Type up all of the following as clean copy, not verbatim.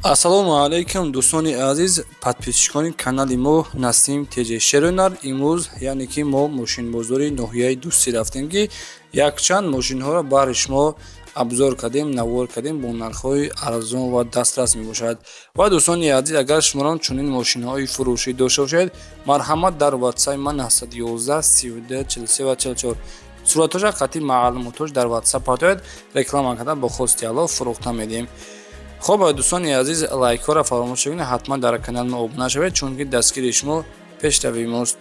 Ассалому алайкум, дӯстони азиз, подписчикони канали мо Насим ТЖ Шерунар. Имрӯз, яъне ки мо мошинбозори ноҳияи Дӯстӣ рафтем, ки якчанд мошинҳоро баҳри шумо обзор кардем, навор кардем, бо нархҳои арзон ва дастрас мебошад. Ва дӯстони азиз, агар шуморон чунин мошинҳои фурӯшӣ дошта бошед, марҳамат, дар ватсапи ман 911 32 43 ва 44 суратҳоша қатъи маълумотош дар ватсап партояд, реклама карда, бо хости Аллоҳ фурӯхта медиҳем. Хоб, дӯстони азиз, лайкҳоро фаромӯш накунед, ҳатман дар канали мо обуна шавед, чунки дастгири шумо пешравии мост.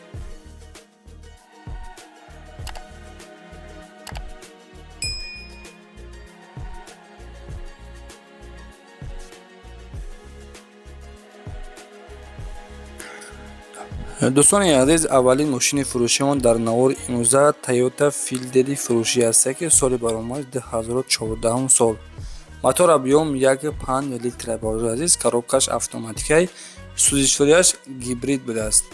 Дӯстони азиз, аввалин мошини фурӯшиамон дар навори имрӯза Тойота Филдери фурӯшӣ аст, ки соли баромад 2014 сол, мотор объём 1,5 литра. Бародари азиз, коробкаш автоматикай, сӯзишвориаш гибрид будааст.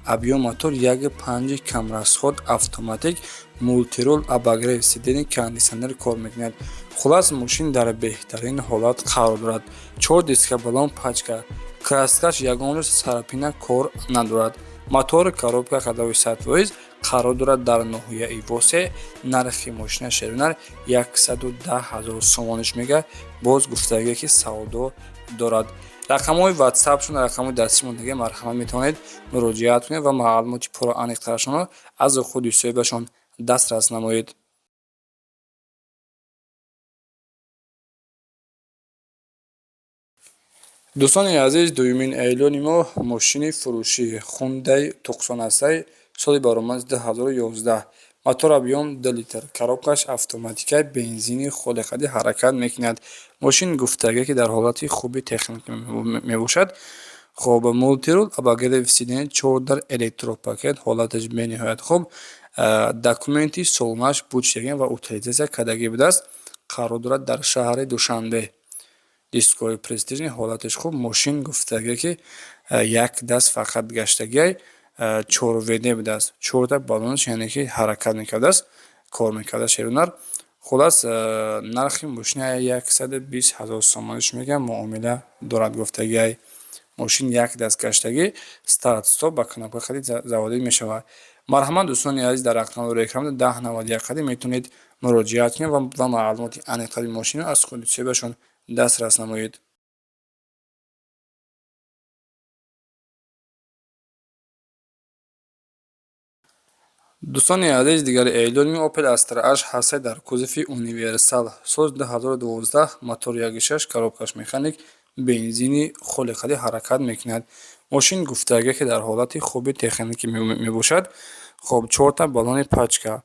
Объём мотор 1,5, камрасход, автоматик, мультирул, обогрев сиденья, кондитсионер кор мекунад. Хулас, мошин дар беҳтарин ҳолат қарор дорад. Чор диска, баллон пачка, краскаш ягон царапина кор надорад. Мотор, коробка ходовой 100%. Қарор дорад дар ноҳияи Восе. Нархи мошина, шерунар, 110 000 сомониш мега, боз гуфтагие ки савдо дорад. Рақамҳои ватсапшон, рақамҳои дастишмон дига, марҳамат, метавонед муроҷиат кунед ва маълумоти пурра аниқтарашонро аз худи соҳибашон дастрас намоед. Дӯстони азиз, дуюмин эълони мо мошини фурӯшӣ Хундай Туксон ҳастай, соли баромад 2011, мотор объём 2 литр, коробкаш автоматика, бензини холиқадӣ ҳаракат мекунад. Мошин гуфтагие ки дар ҳолати хуби техникӣ мебошад. Хоб, мультирул, обогрев сиденья, чордар электропакет, ҳолаташ бениҳоят хуб, документи солонаш бучидаген ва утилизация кардагӣ будааст. Қарор дорад дар шаҳри Душанбе. Дискҳои престижный, ҳолаташ хуб. Мошин гуфтагие ки як даст фақат гаштагиай, чорвд будааст, чорта баллонаш, яъне ки ҳаракат мекардааст, кор мекардааст, шерунар. Хулас, нархи мошина 120 000 сомониш мегӯям, муомила дорад гуфтагиай. Мошин як даст гаштагӣ, старт стоп, ба кнопка харид заводӣ мешавад. Марҳамат, дӯстони азиз, дар рақамҳои рӯи экран 1091 қадим метавонед муроҷиат кунед ва маълумоти аниқтари мошинро аз худи соҳибашон дастрас намоед. Дӯстони азиз, дигари эълони Опел Астра H ҳастай дар кузови универсал, соли 2012, мотор 1,6, коробкаш механик, бензини холиқадӣ ҳаракат мекунад. Мошин гуфтагие ки дар ҳолати хуби техникӣ мебошад. Хоб, чорта баллони пачка,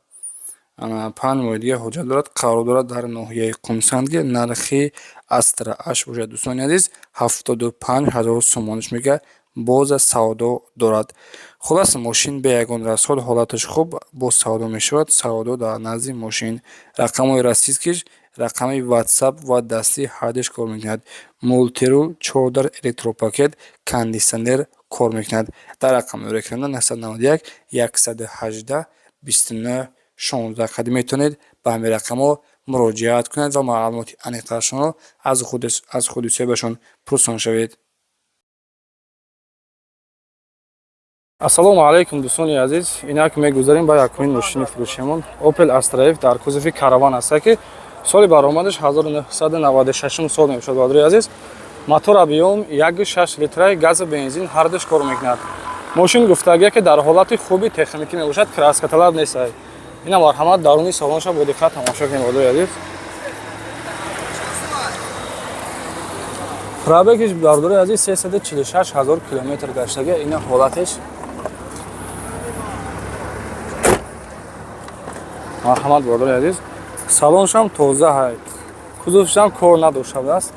5 моҳи дига ҳуҷҷат дорад. Қарор дорад дар ноҳияи Қумсанги. Нархи Астра H бошад, дӯстони азиз, 75 000 сомониш мега, боза савдо дорад. Хулас, мошин бе ягон расход, ҳолаташ хуб, боз савдо мешавад. Савдо дар назди мошин. Рақамҳои российскиш, рақами ватсап ва дастӣ ҳардуш кор мекунад. Мультирул, чордар электропакет, кондитсионер кор мекунад. Дар рақами экрана 991 118 29 16 қадим метавонед ба ҳамин рақамҳо муроҷиат кунед ва маълумоти аниқтарашонро аз худи соҳибашон пурсон шавед. Ассалому алайкум, дӯстони азиз! Инак мегузарем ба якумин мошини фурӯшиамон. Опел Астра Ф дар кузови караван аста, ки соли баромадаш 1996 сол мебошад. Бародари азиз, мотор объём 1,6 литраи, газу бензин ҳардуш кор мекунад. Мошин гуфтагие ки дар ҳолати хуби техникӣ мебошад, краскаталаб нестай. Ина, марҳамат, даруни салонша бо диққат тамошо кунед, бародари азиз. Пробегиш, бародари азиз, 346 ҳазор километр гаштага. Ина ҳолатеш, марҳамат, бародари азиз. Салоншам тоза ҳай, кузовшам кор надоштааст,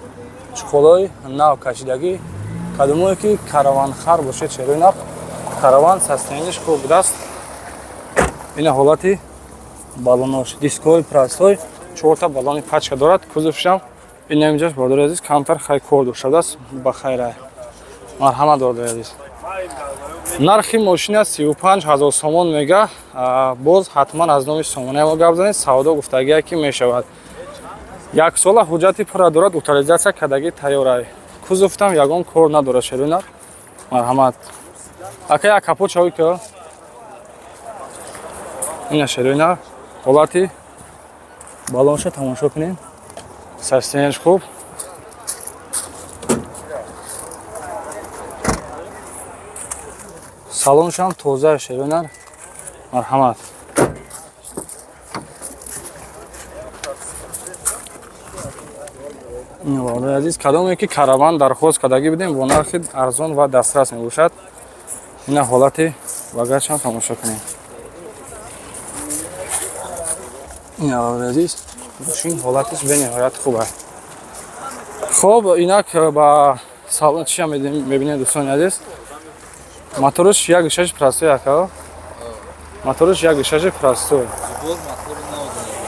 чуқолои нав кашидагӣ. Кадомое ки караванхар бошед, шерои нав караван, состояниеш хуб будааст. Ина ҳолати баллонош, дискҳои простой, чорта баллони пачка дорад. Кузовшам ина инҷош, бародари азиз, камтар хай кор доштааст, ба хайрай. Марҳамат, бародари азиз, нархи мошина 35 000 сомон мега, боз ҳатман аз номи сомонаи мо гап занед, савдо гуфтагие ки мешавад. Яксола ҳуҷҷати пурра дорад, утилизация кардагӣ тайёрай. Кузовтам ягон кор надорад, шерои нар. Марҳамат, ака, як капот шавӣ ки ина, шерои нар, ҳолати балонша тамошо кунем. Состоянияш хуб, салоншам тоза, шерои нар. Марҳамат. Бародари азиз, кадоме ки Караван дархост кардагӣ будем, бо нархи арзон ва дастрас мебошад. Ина ҳолати багажшам тамошо кунем. Ина, бародари азиз, мошин ҳолатиш бениҳоят хуб аст. Хоб, инак ба салон чиам мебинем, дӯстони азиз. Мотораш 1,6 простой, ака, мотораш 1,6 простой,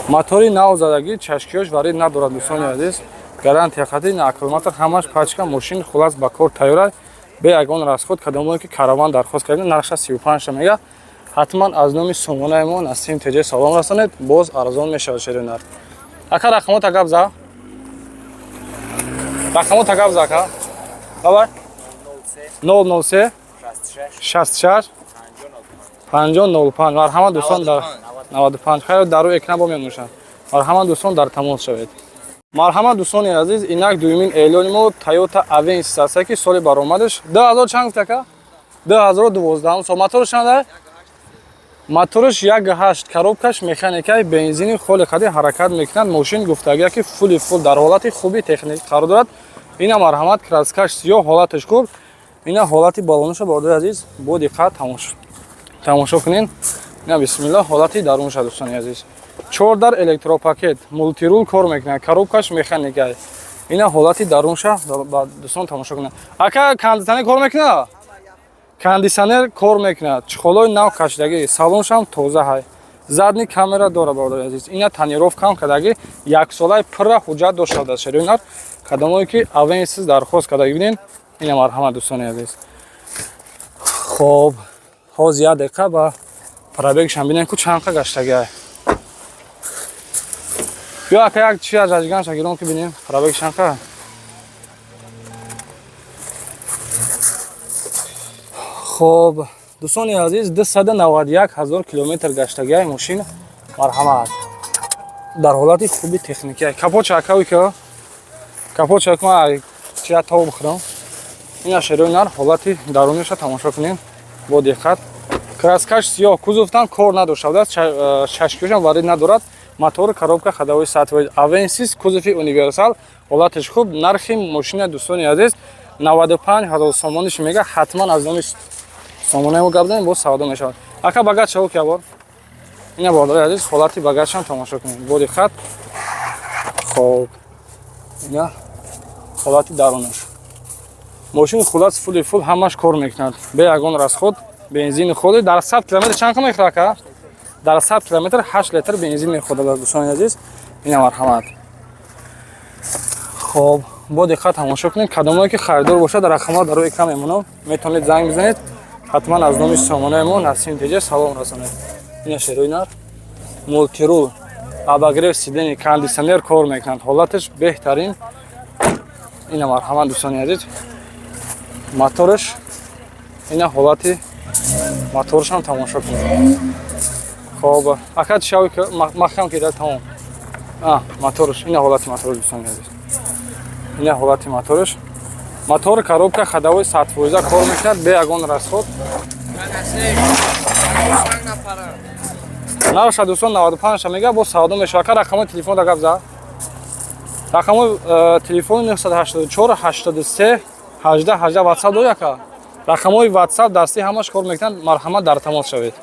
мотори нав задагӣ, чашкиёш варид надорад, дӯстони азиз. Гарантия хати на аккумулятор, ҳамаш пачка. Мошин хулас ба кор тайёр аст, бе ягон расход. Кадомое ки Караван дархост кардем, нархша 35 мега. Ҳатман аз номи сомонаи мо Насим Тҷ салом расонед, боз арзон мешавад, шери нар. Ака, рақамота гап за, рақамота гап за, ака. Давай. 003 66 50 05. Марҳамат, дӯстон, дар 95. Хайр, дар рӯи экран бо мемошанд. Марҳамат, дӯстон, дар тамос шавед. Марҳамат, дӯстони азиз, инак дуюмин эълони мо Тойота Avensis аст, ки соли баромадаш 2000 чанд гуфт, ака? 2012 сол. Мотораш чанд? Мотораш 1,8, коробкаш механикаи, бензини холи қади ҳаракат мекунад. Мошин гуфтагия, ки фули фул дар ҳолати хуби техникӣ қарор дорад. Ина, марҳамат, краскаш сиёҳ, ҳолаташ хуб. Ина ҳолати балонаша, бародари азиз, бо диққат тамошо кунед. Ина, бисмилла, ҳолати дарунша, дӯстони азиз. Чор дар, электропакет, мультирул кор мекунад, коробкаш механикай. Ина ҳолати дарунша дӯстон тамошо кунад. Ака, кондитсионер кор мекунад? Кондитсионер кор мекунад, чехолои нав кашидагӣ, салоншам тоза ҳай, задний камера дора, бародари азиз. Ина тонировкам кардагӣ, яксолаи пурра ҳуҷҷат доштааст, шерои нар. Кадомое ки Авенсис дархост кардагӣ бинен, ина, марҳамат, дӯстони азиз. Хоб, ҳозир як дақиқа ба пробегшам бинем, ку чанд қа гаштагиай. Биё, ака, як чи аз ажганша гирон, ки бинем пробег чанд қа. Хоб, дӯстони азиз, 291 ҳазор километр гаштагиай мошин. Марҳамат, дар ҳолати хуби техникия. Капотша, акави, ки капотша ма чия тов бихӯрам. Ина, шерои нар, ҳолати даруниша тамошо кунем бо диққат. Краскаш сиёҳ, кузовтан кор надошта, шашкиёшам варид надорад. Мотор, коробка ходовой сатвои. Авенсис, кузови универсал, ҳолаташ хуб. Нархи мошина, дӯстони азиз, 95 ҳазор сомониш мега. Ҳатман аз номи сомонаи мо гап занем, боз савдо мешавад. Ака, багаж чаво ки ябор. Ина, бародари азиз, ҳолати багажшам тамошо кунем бо диққат. Хоб, ина ҳолати дарунаш. Мошин хулас фули фул, ҳамаш кор мекунад, бе ягон расход, бензини холи. Дар 100 километр чанд мехӯрад, ака? Дар 100 километр 8 литр бензин мехӯрад, дӯстони азиз. Ина, марҳамат. Хоб, бо диққат тамошо кунед. Кадомое ки харидор бошад, дар рақамҳо дар рӯи экран мемонам, метавонед занг бизанед. Ҳатман аз номи сомонаи мо Насим Тҷ салом расонед. Ина, шерои нар, мультирул, обогрев сиденья, кондитсионер кор мекунад, ҳолаташ беҳтарин. Ина, марҳамат, дӯстони азиз, мотораш. Ина ҳолати моторашам тамошо кунед. Хоб, ака, шави махкам кида, тамом. Мотораш, ина ҳолати мотораш, дӯстони азиз, ина ҳолати мотораш. Мотор, коробка ходовой 100% кор мекунад, бе ягон расход. Нарша, дӯстон, 95 мега, боз савдо мешавад. Ака, рақамои телефон да гап за. Рақамои телефони 984 83 18 18. Ватсап дори, ака? Рақамҳои Ватсап дастӣ ҳамаш кор мекунанд. Марҳамат, дар тамос шавед.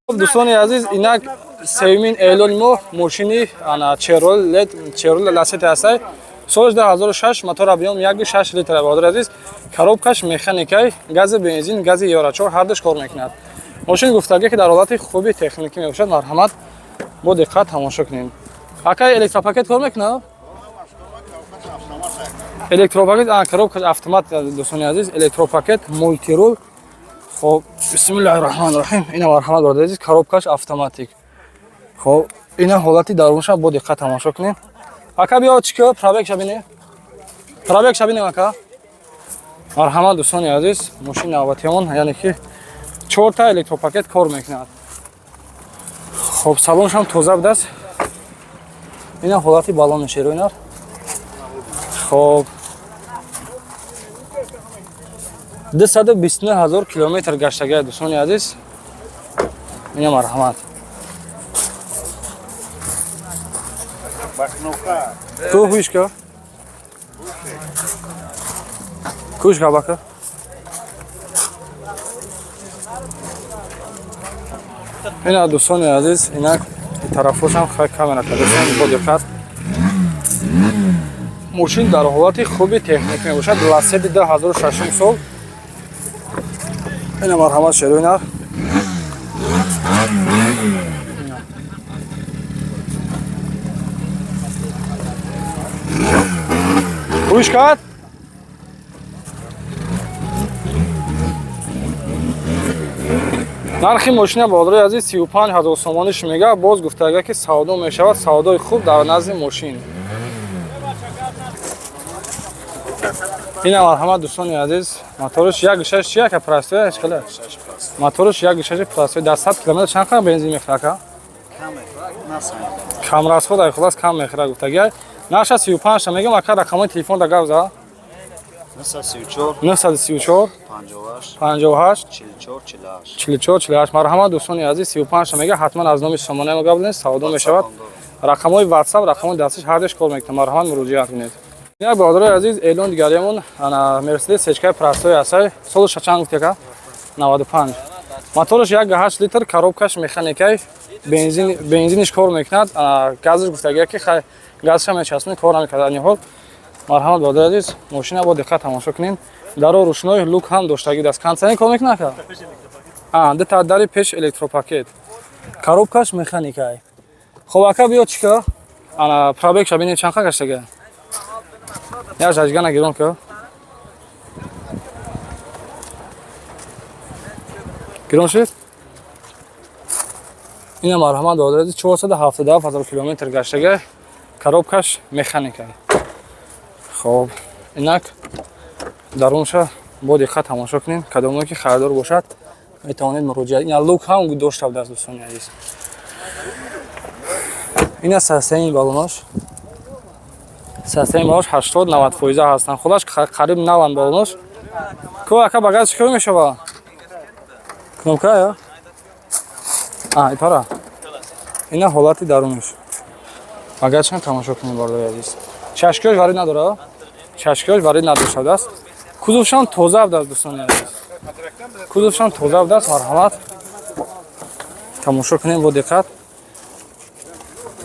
Дӯстони азиз, инак сеюмин эълони мо мошини ана Чевроле Ласети ҳастай, соли 2006, мотор объём 1,6 литр, бародари азиз, коробкаш механикай, гази бензин, гази евро 4 ҳардуш кор мекунад. Мошин гуфтагӣ, ки дар ҳолати хуби техникӣ мебошад. Марҳамат, бо диққат тамошо кунем. Ака, электропакет кор мекунад? Электропакет, коробкаш автомат, дӯстони азиз, электропакет, мультирул. Хоб, бисмиллаҳи раҳмони раҳим. Ина, марҳамат, бародари азиз, коробкаш автоматик. Хоб, ина ҳолати дарунша бо диққат тамошо кунем. Ака, биё, чӣ ки пробегша бинем, пробегша бинем, ака. Марҳамат, дӯстони азиз, мошини навбатиамон, яъне ки чорта электропакет кор мекунад. Хоб, салоншам тоза будааст. Ина ҳолати балони шероинар. Хоб, 229 ҳазор километр гаштагия, дӯстони азиз. Ина марҳамат. Ку ҳушка? Кушка бака. Ина, дӯстони азиз, инак тарафошам хай камера кардастам бо диққат. Мошин дар ҳолати хуби техник мебошад. Ласеди 2006 сол. Ина марҳамат, шероинар. Гӯш кард? Нархи мошина, бародарои азиз, 35 ҳазор сомониш мега, боз гуфтага ки савдо мешавад, савдои хуб дар назди мошин. Ина марҳамат, дӯстони азиз, моториш 1.6 чи яка простой ҳеч? Моториш 1.6 простой, дар 100 километр чанд қадр бензин мехӯрад ака? Кам расход ай, хулас кам мехӯрад гуфтага. Нарша 35 та мегам ака, рақамои телефон да гап за. 934 934 58 58 44 48. 44 48. Марҳамат, дӯстони азиз, 35 та мега, ҳатман аз номи сомонаи мо гап занед, савдо мешавад. Рақамҳои WhatsApp, рақамҳои дастиш ҳардеш кор мекунад. Марҳамат, муроҷиат кунед. Як бародарои азиз, эълон дигариамон, ана Мерседес сечкаи простой ҳастай. Солаш чанд гуфти ака? 95. Мотораш 1.8 литр, коробкаш механикай, бензин, бензиниш кор мекунад, газаш гуфтагия ки хай газашам мечаспонед, кор намекунад ани ҳол. Марҳамат, бародари азиз, мошина бо диққат тамошо кунед. Даро рӯшнои, люк ҳам доштагӣ даст. Кондиционер кор мекунад ака? А, ду та дари пеш электропакет. Коробкаш механикай. Хоб ака, биё чӣ ка? Ана пробегша бинед чанд қа гаштага? Як жажгана гирон ка. Гирон шуд? Ина марҳамат, бародари азиз, 477 ҳазор километр гаштага, коробкаш механикай. Хоб, инак дарунша бо диққат тамошо кунед. Кадоме ки харидор бошад, метавонед муроҷиат. Ина люк ҳам дошта будааст, дӯстони азиз. Ина состояние балонош. Состояние балонош 80-90 фоиза ҳастанд. Худаш қариб наванд балонош. Ку ака, багаж чӣ кор мешава? Кнопка я? А, ипара. Ина ҳолати дарунаш. Багажшам тамошо кунед, бародари азиз. Чашкиёш варид надорад? Чашкиёш варид надоштааст. Кузовшам тоза будааст, дӯстони азиз. Кузовшам тоза будааст, марҳамат. Тамошо кунем бо диққат.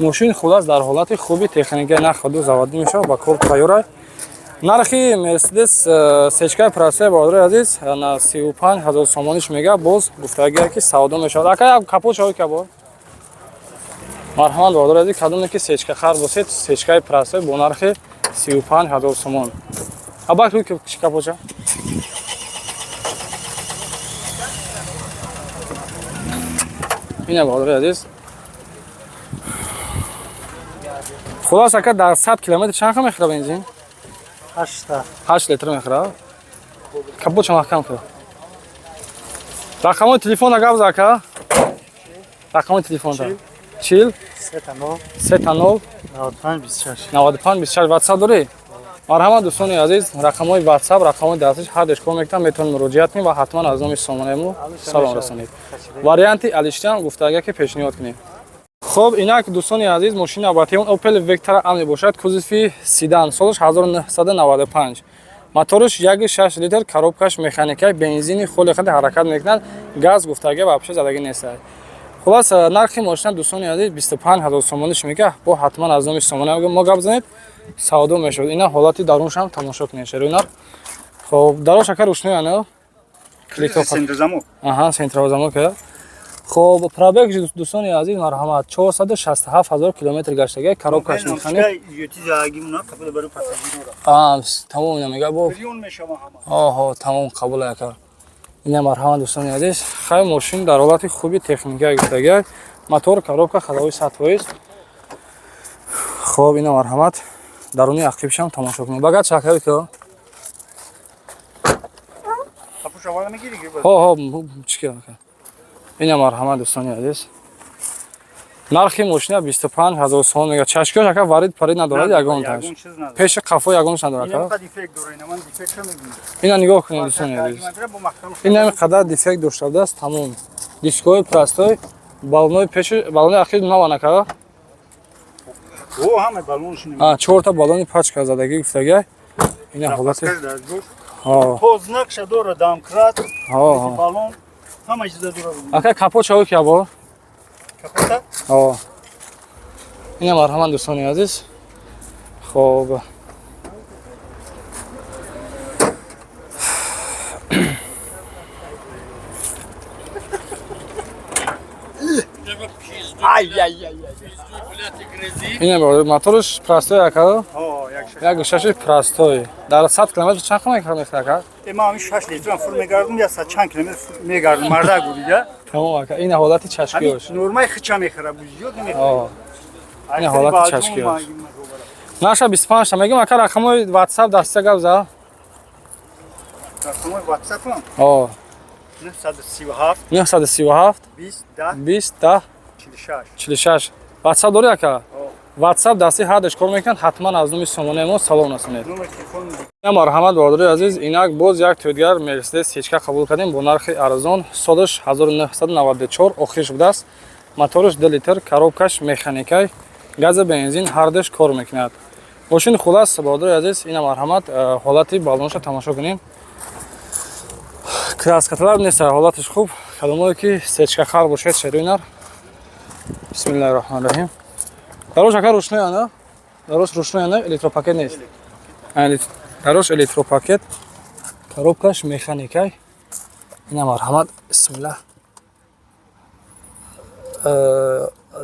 Мошин хулас дар ҳолати хуби техника, на ходу заводӣ мешавад, ба кор тайёр. Нархи Мерседес сечкаи простой, бародари азиз, на 35 ҳазор сомониш мега, боз гуфтагия ки савдо мешавад. Ака, як капот шавӣ кабор. Марҳамат, бародари азиз, кадоме ки сечка хар бошед, сечкаи простой бо нархи 35 ҳазор сомон. Абак рӯй капотша. Ина, бародари азиз. Хулас ака, дар 100 километр чанд мехӯрад бензин? 8. 8 литр мехӯрад. Капотша маҳкам кун. Рақамҳои телефона гап за ака. Рақамҳои телефонта. 40 3 0 3 0 95 26. 95 26. WhatsApp дорӣ? Марҳамат, дӯстони азиз, рақамҳои WhatsApp, рақамҳои дастиш ҳардеш кор мекунад, метавонед муроҷиат кунед ва ҳатман аз номи сомонаи мо салом расонед. Варианти алиштиам гуфтага ки пешниҳод кунем. Хоб, инак, дӯстони азиз, мошини навбатии он Opel Vectra A мебошад, кузови седан, солаш 1995. Мотораш 1.6 литр, коробкаш механика, бензини холи хади ҳаракат мекунад, газ гуфтага вообще задагӣ нест. Хулас, нархи мошина, дӯстони азиз, 25 ҳазор сомониш мега, бо ҳатман аз номи сомона мо гап занед, савдо мешавад. Ина ҳолати даруншам тамошо кунед, шеруинар. Хоб, дарош ака рӯшноя не? Центрозамок. Аҳа, центрозамок. Хоб, пробег, дӯстони азиз, марҳамат, 467 ҳазор километр гаштага, коробкаш механик. А, тамом, ина мега бо. Оҳо, тамом, қабул ака. Ина марҳамат, дӯстони азиз. Хай, мошин дар ҳолати хуби техника гуфтага. Мотор, коробка ходовой 100%. Хоб, ина марҳамат. Даруни ақибшам тамошо кунед. Багат шакави ки. Ҳо, ҳо, чӣ кардам? Ина марҳамат, дӯстони азиз. Нархи мошина 25 ҳазор сомон мега. Чашкиёш ака варид парид надорад ягонташ. Пеши қафо ягонаш надорад ака. Ина нигоҳ кунед, дӯстони азиз. Ин ҳами қадар дефект дошта будааст, тамом. Дискои простой, баллонои пеши, баллонои ахир наван ака. А, чорта баллони пачка задагӣ гуфтагай. Ина ҳолати. Ҳо. Познакша дора, домкрат, ҳо. Баллон, ҳама чиза дора. Ака, капот чаво ки або? Капота? Ҳо. Ина марҳамат, дӯстони азиз. Хоб. Ина моторш простой ака? Ҳо, як шаш. Як шаши простой. Дар 100 километр чанд қимат мехӯрад ака? Ма ҳамин 6 литрам фур мегардум, я сад чанд километр фур мегардум, мардак будида. Тамом ака. Ина ҳолати чашкиёш. Ҳамин нормаи хича мехӯра, бу зиёд намехӯра. Ҳо. Ина ҳолати чашкиёш. Наша 25 та мегӯм ака, рақамҳои WhatsApp даста гап за. Рақамҳои WhatsApp-ам? Ҳо. 937 937 20 10 20 10 46. 46. WhatsApp дорӣ ака? WhatsApp дасти ҳардаш кор мекунад, ҳатман аз номи сомонаи мо салом расонед. Номер телефон. Ина марҳамат, бародари азиз, инак боз як тӯдгар Мерседес Сечка қабул кардем бо нархи арзон. Солаш 1994 охирш будааст. Мотораш 2 литр, коробкаш механикай, газа бензин ҳардаш кор мекунад. Мошини хулас, бародари азиз, ина марҳамат, ҳолати баллонша тамошо кунем. Краскаталаб нест, ҳолаташ хуб. Кадомое ки сечка хар бошед, шерӯи нар. Бисмиллаҳи роҳмани роҳим. Дарош ака рӯшнои ана? Дарош рӯшнои ана, электропакет нест. Дарош электропакет, коробкаш механикай. Ина марҳамат, бисмиллаҳ.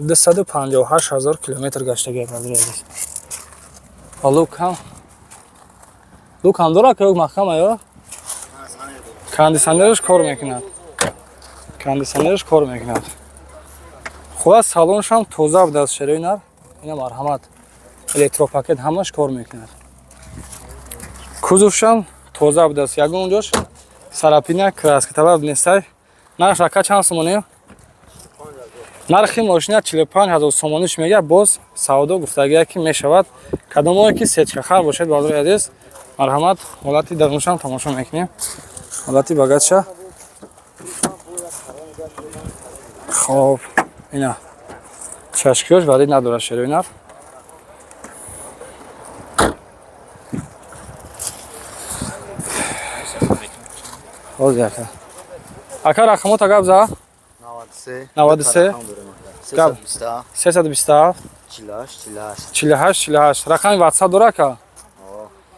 258 ҳазор километр гаштагӣ, бародари азиз. Ва люк ҳам. Люк ҳам дорад, ки люк маҳкам ё? Кондиционераш кор мекунад. Кондиционераш кор мекунад. Хулас, салоншам тоза будааст, шерои нар. Ина марҳамат. Электропакет ҳамаш кор мекунад. Кузовшам тоза будааст. Ягон ҷош царапина, краскаталаб нестай. Нарх ака чанд сомонӣ? Нархи мошина 45 ҳазор сомониш мега, боз савдо гуфтагия ки мешавад. Кадомое ки сечкахар бошед, бародари азиз, марҳамат, ҳолати даруншам тамошо мекунем. Ҳолати багажша. Хоб, ина чашкиёш вале надорад, шерои нар. Ҳозир ака. Ака, рақамота гап за? 93. 93. Гап. 327 327 48 48. 48 48. Рақами WhatsApp дора ака?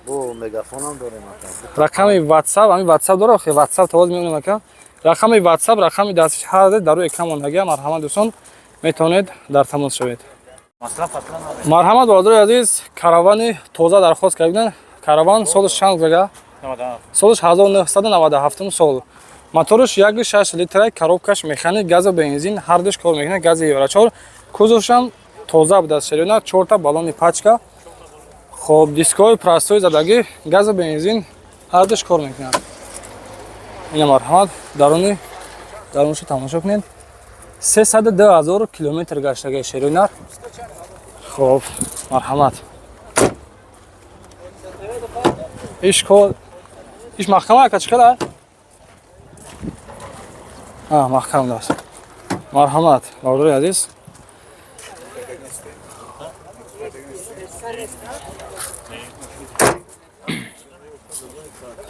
Бо мегафонам дорем ака. Рақами WhatsApp, ҳамин WhatsApp дора, охи WhatsApp тавоз меонем ака. Рақами WhatsApp, рақами дастиш ҳар дар рӯи экран мондагия. Марҳамат, дӯстон, метавонед дар тамос шавед. Марҳамат, бародари азиз, Каравани тоза дархост кардем. Караван солаш чанд бега? Солаш 1997 сол. Мотораш 1,6 литра, коробкаш механик, газу бензин ҳардуш кор мекунад, гази Евро 4. Кузовшам тоза будааст, шерона, чорта баллони пачка. Хоб, дискҳои простой задагӣ, газу бензин ҳардуш кор мекунад. Ина марҳамат, даруни дарунашо тамошо кунед. 302 ҳазор километр гаштаги, шерои нар. Хоб, марҳамат. Иш ко иш маҳкама ака, чӣ қадар? А, маҳкам даст. Марҳамат, бародари азиз.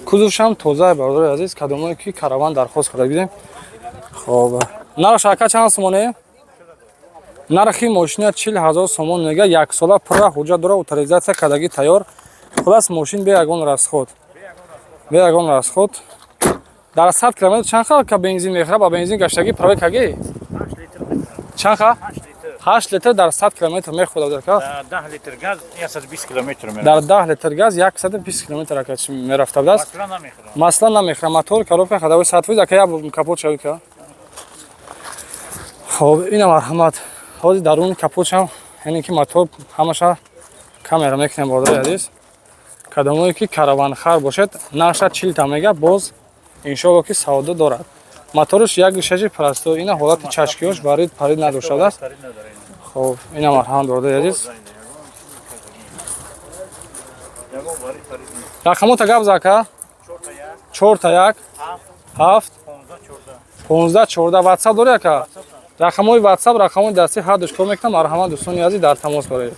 Кузовшам тоза, бародари азиз, кадомое ки Караван дархост карда будем. Хоб, нархш ака чанд сомоне? Нархи мошина 40 ҳазор сомон мега, яксола пурра ҳуҷҷат дора, утилизация кардагӣ тайёр. Хулас, мошин бе ягон расход. Бе ягон расход. Дар 100 километр чанд ха бензин мехӯрад? Ба бензин гаштагӣ пробег кагӣ? Чанд ха? 8 литр дар 100 километр мехӯрад ака. 10 литр газ 120 километр меравад. Дар 10 литр газ 120 километр ака мерафта будааст. Масла намехӯрад. Масла намехӯрад. Мотор, коробка, ходовой 100% ака, як капот шавӣ ка. Хоб, ина марҳамат. Ҳозир даруни капотшам, яъне ки мотор ҳамаша камера мекунем, бародари азиз. Кадомое ки Караванхар бошед, нархша 40 та мега, боз Иншоалло, ки савдо дорад. Моторш як шаши простой, ина ҳолати чашкиёш варид парид надоштааст. Хоб, ина марҳамат, бародари азиз. Рақамота гап зака. 4 1 7 15 14. Ватсап дори, ака? Рақамҳои ватсап, рақамҳои дастӣ ҳардуш кор мекунам. Марҳамат, дӯстони азиз, дар тамос бароед.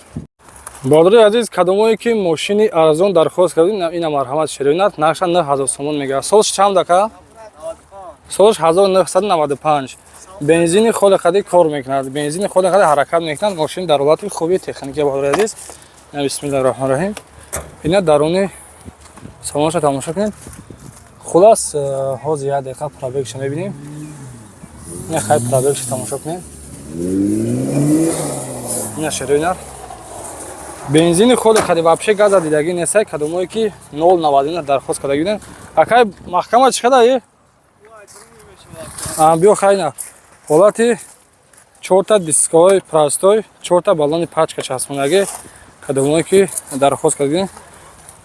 Бародари азиз, кадомое ки мошини арзон дархост кардем, ина марҳамат, шероинат нархша 9000 сомон мегирад. Солш чанд, ака? Солш 1995. Бензини холи қади кор мекунад, бензини холи қади ҳаракат мекунад. Мошин дар ҳолати хуби техникия, бародари азиз. Бисмиллаҳи роҳмани роҳим. Ина даруни салонша тамошо кунед. Хулас, ҳозир як дақиқа пробегша мебинем. Ина хай, пробегша тамошо кунед. Ина шероинар бензини холи қади, вообще газа дидагӣ нестай. Кадомое ки 0,99 дархост карда будем, акай, маҳкама чӣ қадар? Биё, хайна ҳолати чорта дисковой простой, чорта баллони пачка часпондагӣ. Кадомое ки дархост кардем,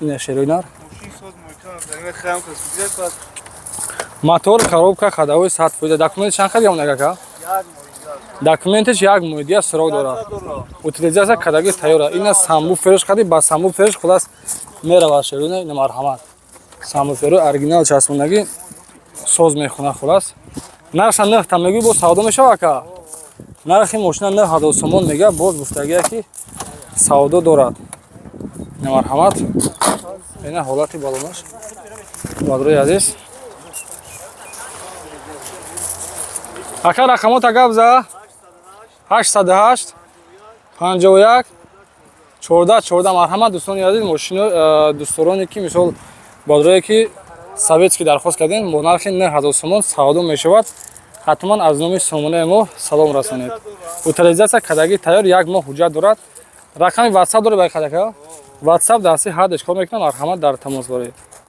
ина шероинар мотор, коробка ходовой 100%. Документ чанд қад ямон, ака? Документиш як моҳ дия срок дорад. Утилизация кадаги тайёра. Ина самбуферш қади, ба самбуферш хулас меравад шероина. Ина марҳамат, самбуферу оригинал часпондагӣ, соз мехона. Хулас, нархша нӯҳта мегӯй, боз савдо мешава, ака. Нархи мошина 9000 сомон мега, боз гуфтагия, ки савдо дорад. Ина марҳамат, ина ҳолати балонаш, бародари азиз. Ака, рақамота гап за. 808 51 14 14. Марҳамат, дӯстони азиз, мошино дӯстдороне ки, мисол, бародарое ки советский дархост кардем, бо нархи 9000 сомон савдо мешавад. Ҳатман аз номи сомонаи мо салом расонед. Утилизация кадаги тайёр, як моҳ ҳуҷҷат дорад. Рақами ватсап доред, байқадака? Ватсап дасти ҳардаш кор мекунам. Марҳамат, дар тамос боред.